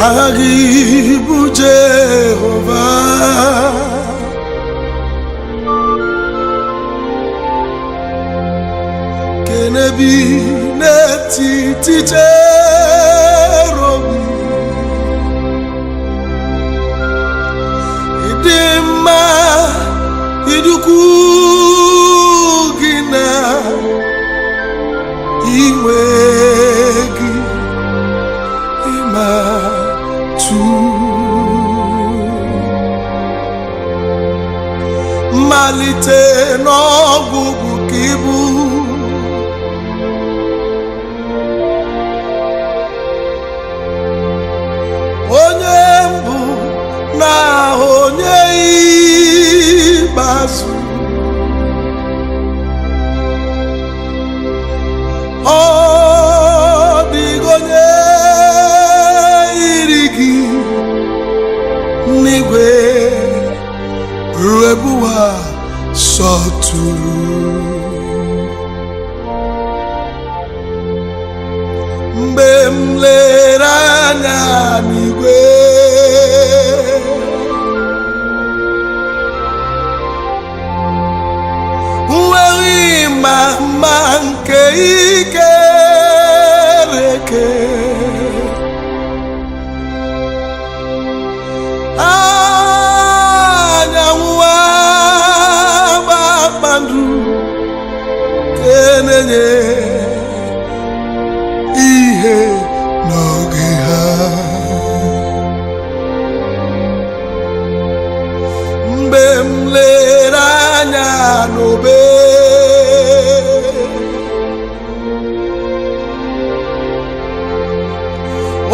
Aha gị bụ Jehova. Kenebi n'etiti cherobi, ịdị mma, ịdịkwu gị na inwe gị ịmatụ. Mmalite n'ọgwụgwụ ka ibu, onye mbụ na onye ikpeazụ. Ọ dịghị onye yiri gị n'igwe ruo ebe ụwa sọtụrụ. Mgbe m lere anya n'igwe, nweghị ma mma nke ikereke, anyanwụ, kpakpando nke na-enye ihe n'oge ha, mgbe m lere anya n'obe,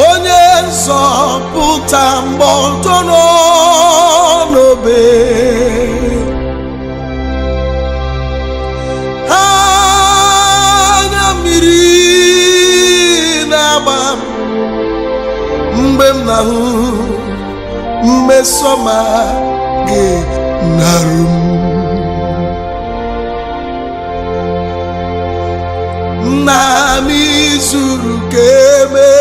onye nzọpụta mgbe ọtọ nọ n'obe, anya mmiri na-agba m mgbe m na-ahụ mmesoma gị narụ m. Nna m, izuru ka eme,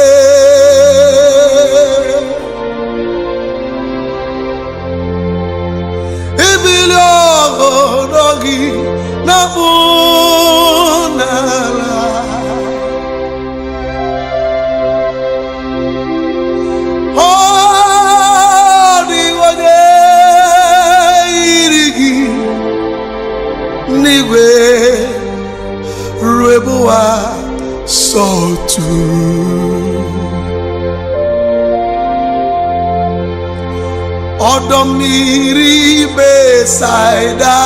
ibili ọhụrụ gị na-akpụ n'ala. Ọ dịghị onye yiri gị n'igwe ruo ebe ụwa sọtụrụ. Ọdọ mmiri Besaida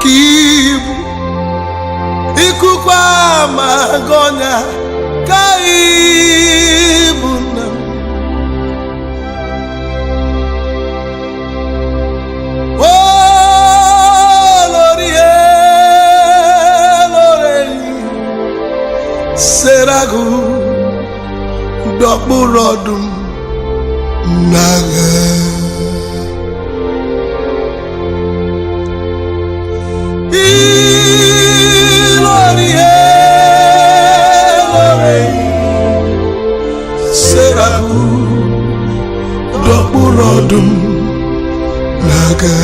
ka ibu ikuku amagonya ka ibu nna m. Olórí elórí seragu dọkpụrụ ọdụm n'agha. Ilori elori seragu dọkpụrụ ọdụm n'agha.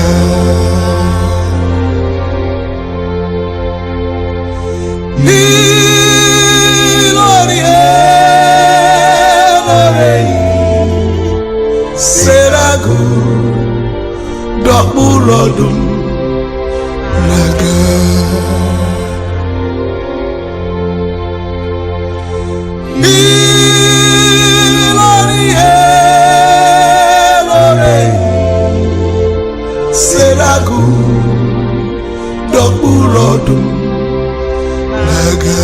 Ilori elori seragu dọkpụrụ ọdụm n'agha. Ilori elori seragu dọkpụrụ ọdụm n'agha.